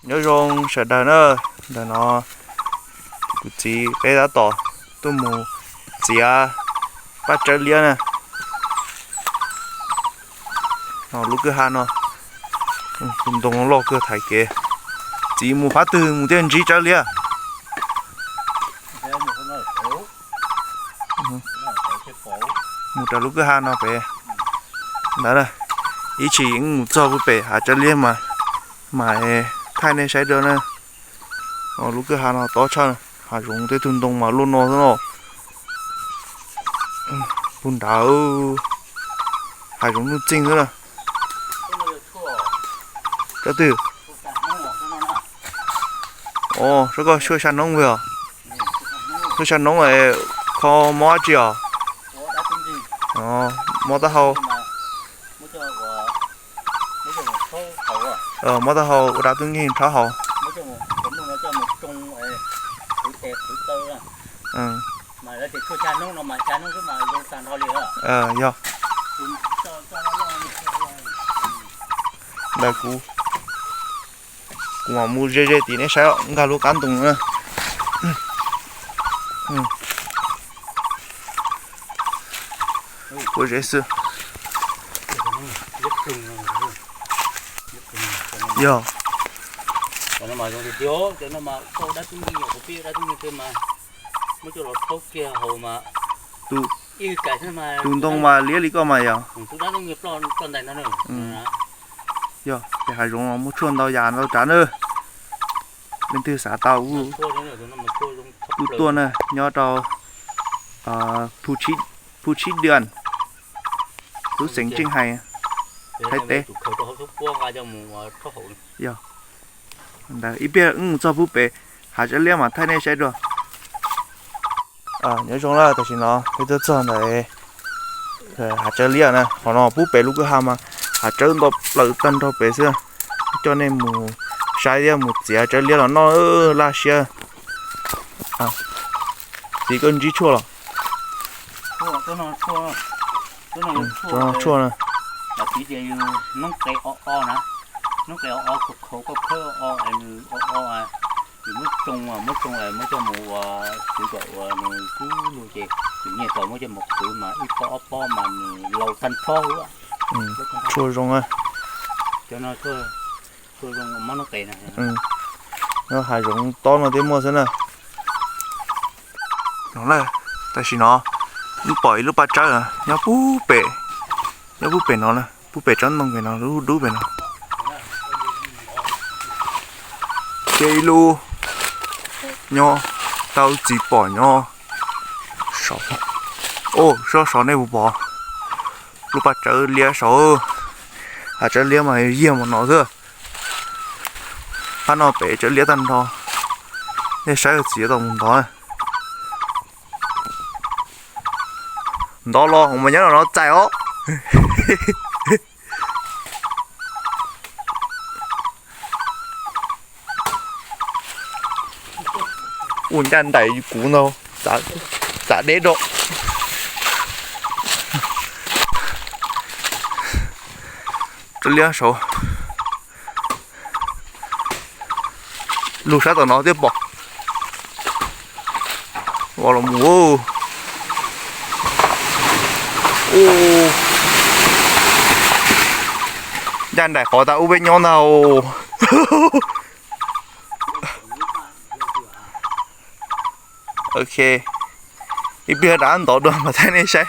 Nyob zoo sawv daws na, ntawm no kuv txiv peb tab tom tuaj mus txiav paj tsawb liab na. Lub kwj ha no, tus ntoo loj kawg thaiv kev. Txiv mus phab twg mus thiaj ntsib tsawb liab? Mus raws lub kwj ha no pem ntawd. Ib chim wb mus txog pub pem hav tsawb liab mas, mas thaij nej saib dua na. Lub kwj ha no tob tshaj, hav zoov tej tug ntoo mas luaj no xwb no. Pug nrad, hav zoov nuj txeeg xwb na. Tsob twg? Os, tsob koj tshuaj xya noob os. Tshuaj xya noob, kho mob dab tsi os? Mob taub hau. Mob taub hau ua dab tub nkeeg rhaub haus. Yog. Ntawm kuv, kuv mam mus ze ze tim nej saib nkag lub qab ntoo na. Kuv ze xwb. Yog. Tus ntoo mas liab li koj mas yog. Yog, pem hav zoov muaj tshuaj ntau yam ntau tsav na. Leej twg xav tau kuj tuaj na, nyob rau Phu Tshib Diam, lub xeev Tseej Hais, Thaib teb. Yog, ntawd ib pliag wb mus txog pub pem hav tsawb liab mas thaij nej saib dua. Nyob zoo na, tam sim no peb tuaj txog ntawm hav tsawb liab na. Qhov no pub pem lub kwj ha mas hav tsawb nto plaws tag nrho pem xwb. Coj nej mus saib thiab mus txiav tsawb liab los noj laj siab. Txiv, koj ntsib tshuaj los? Tshuaj na. Yus muab tsoo, muab tsoo muab coj mus ua, kwv kom ua nws kub lug ces yus nyiag kom muab coj mus kwv mas ib pob ob pob mas nws laus tag nrho ua. Tshuaj zoo. Cov no tshuaj zoo mob noob qes na. Nyob hav zoov tob no thiaj muaj xwb na. No na, tam sim no wb pom ib lub paj tsawb nyob pub pem, nyob pub pem no na, pub pem tsob ntoo pem no, lub dub pem no. Ces ib lub nyob, tau txiv pom nyob. Os, sab saud nej puas pom lub paj tsawb liab saud? Hav tsawb liab mas yog mus no xwb. Phab no pem tsawb liab tag nrho. Nej saib txiv tau mus ntov. Ntov los mas nyob no txais os. Ua ncaj nraim kuv ntag, txav deb rau. Tsawb liab saud. Lug sab tom no thiaj pom. Ua los mus. Ncaj nraim qhov tas ub peb nyob ntag. Ok, ib pliag rov ntov dua mas thaij nej saib.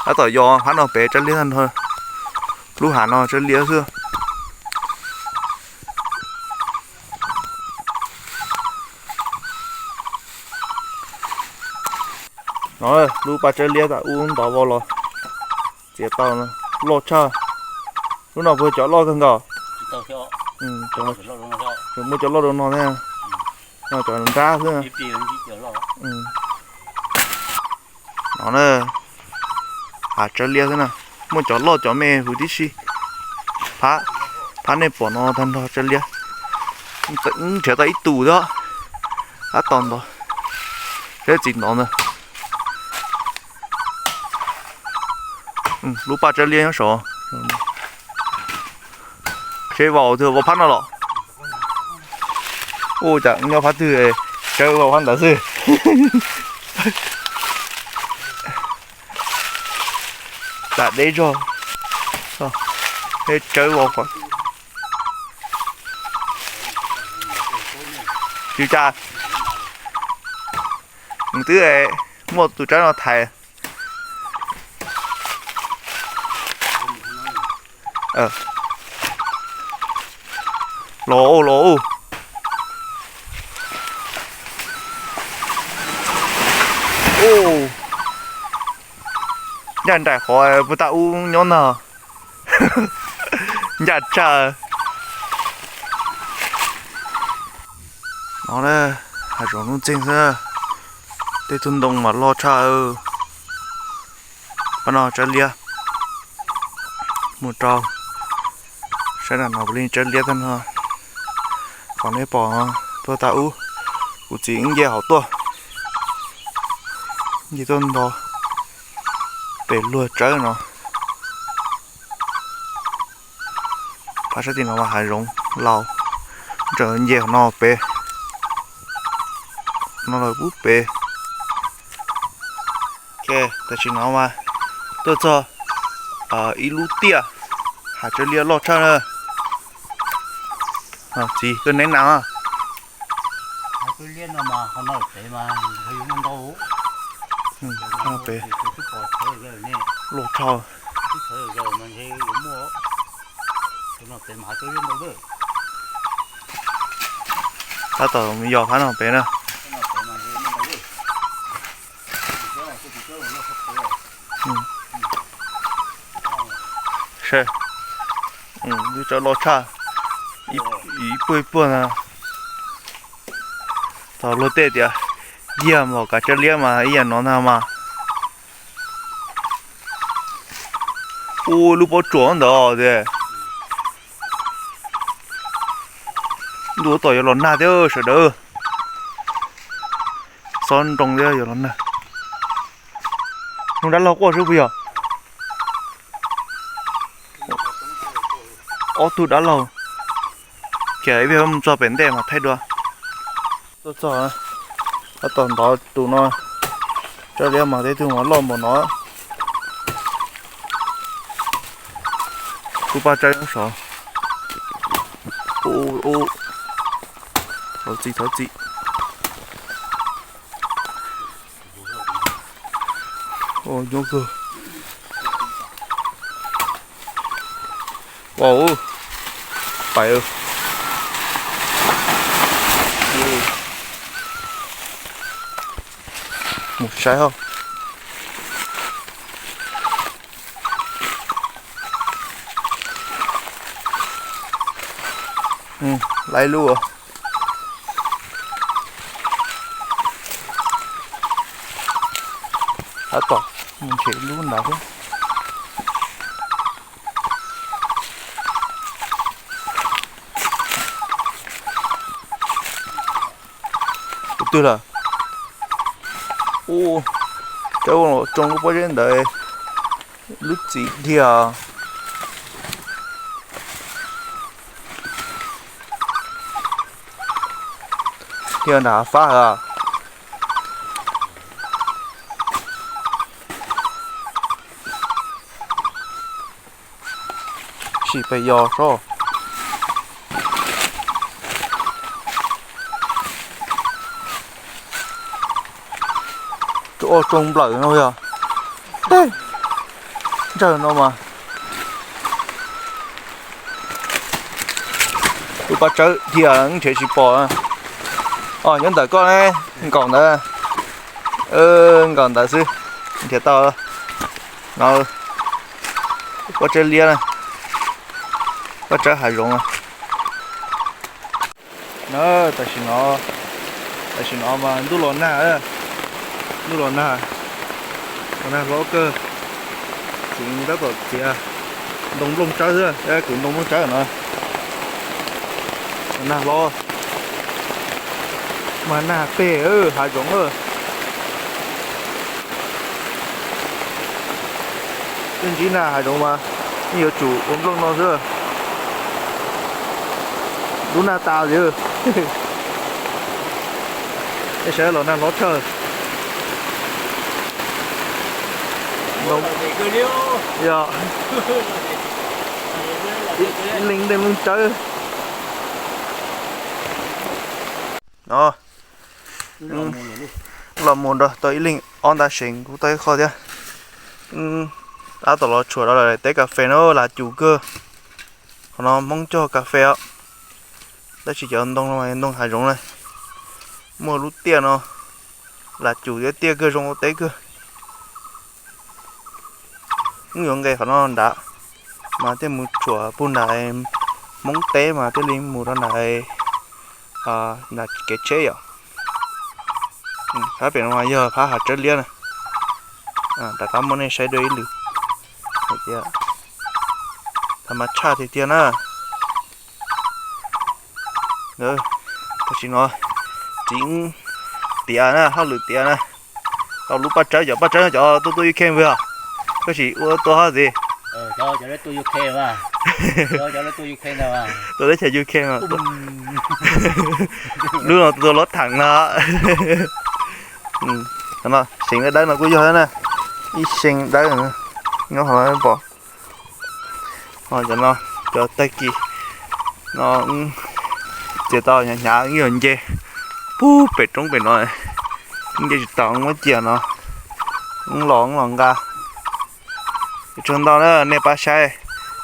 Tab tom yog phab no pem tsawb liab tag nrho. Lub hav no tsawb liab xwb. No lub paj tsawb liab tas ub ntov vau los txiav tau, loj tshaj. Lub no puas cov loj kawg nkaus? Tseem muaj cov loj rau no thiab. No cov nrab xwb. No na, hav tsawb liab xwb na. Muaj cov loj cov me huv tib si. Phab, phab nej pom no tag nrho tsawb liab. Nrhiav tau ib tus thiab. Tab tom ntov, seb txiv ntov ntag. Lub paj tsawb liab nyob saud. Seb vau twg, vau phab no los? Ua cas nyob phab twg, tsawb vau phab ntawd xwb. Tam deb zog, tsawb vau. Tsis cas, twb muaj tus tsawb no thaiv. Los los. Ncaj nraim qhov puag ta ub nyob no. Ncaj tshaj. No na, hav zoov nuj txeeg xwb, tej tug ntoo mas loj tshaj. Pab no tsawb liab, mus rau sab nram no puav leej tsawb liab tag no. Qhov nej pom puag ta ub, kuv txiv wb nce hauv tuaj, nce tuaj nto pem luag tsawb no. Phab sab tim no mas hav zoov laus, tseem nce qhov no pem, no lawm pub pem. Tam sim no mas tuaj txog ib lub tiaj, hav tsawb liab loj tshaj na. Txiv, koj neb nas. Peb, loj tshaj. Tab tom yog phab no pem na. Lub tsawb loj tshaj, ib puag ib puag na. Thaum luag tej tias yag npaum kav tsawb liab mas ib yam no ntag mas. Ua lub pob tsuas ntawd tias ntuj tom yuav los nag thiab sawv daws. Xob nroo thiab yuav los nag. Hnub dab laug quaj xwb puas yog? Ob tug dab laug. Ces ib pliag mus txog pem ntej mas thaij dua. Tuaj txog, tab tom ntov tus no, tsawb liab mas tej tug mas loj npaum no. Kuv paj tsawb nyob saud. Ua, thov txim, thov txim. Nyob kawg. Ua, pais. Mus saib hos. Lab ib lub. Tab tom mus ntshe lub nrad thiab. Tus twg lawm? Ua, tsawb tsoo lub pob zeb ntawd, lub txim dhia. Dhia nram fab hawm. Sim pes yos sob. Tsoo nplawm no yog. Ntsawg no mas. Tus paj tsawb dhia nrhiav tsis pom. Os, nyob ntawm koj ne, nkaum ntawd. Nkaum ntawd xwb, nrhiav tau. No, paj tsawb liab na, paj tsawb hav zoov na. Na, tam sim no, tam sim no mas ntuj los nag, ntuj los nag, los nag hlob kawg. Txiv tab tom txiav ntoo nplooj tsawb xwb, kuv ntoo nplooj tsawb no. Los nag hlob, mas nag peg hav zoov. Twb ntsib nag hav zoov mas yeej yuav tsum ua nplooj no xwb. Lub nag tas li. Nej saib los nag hlob thawj. Yog, ib leeg nteej leej tsawb no. Los mus nrog tau ib leeg ob nta seev kuj tau ib qho thiab. Ab, tom los tshuam rau teb kas fes no lag cum kawg. Qhov no Hmoob cog kas fes os. Tab sis cov ntoo no ntoo hav zoov na. Muaj lub tiaj no, lag cum thiab tiaj kawg, zoo ua teb kawg. Wb yuav nqes qhov no nrad mas thiaj mus tshuam puag nram Hmoob teb mas thiaj li mus rau nram, nram kev tsheb yom. Phab pem no mas yog phab hav tsawb liab na. Rov qab muab nej saib dua ib lwm hais tias tha mas tshaj tiag tiag na. Tam sim no txiv tiav na, hauj lwm tiav na. Tau lub paj tsawb, cov paj tsawb no cov tuaj tuaj ua ke os. Koj sim ua tua hov txiv. Tua teb chaws U K no. Lub no tua lov theem no. Seev dawb dawb no kuj yog na, ib seev dawb nyob hauv pom. Cov no, cov tag kis no txiav tau hnyav hnyav, wb yuav nce puag pem roob pem no, nce tsis tau, muab cia no, wb los wb los nqa. Ua tsaug ntau na nej pab saib,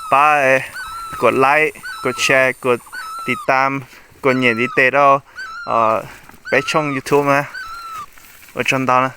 pab kuv like, kuv share, kuv tiv tam, kuv nyem ntiv tes rau peb tshooj YouTube na. Ua tsaug ntau na.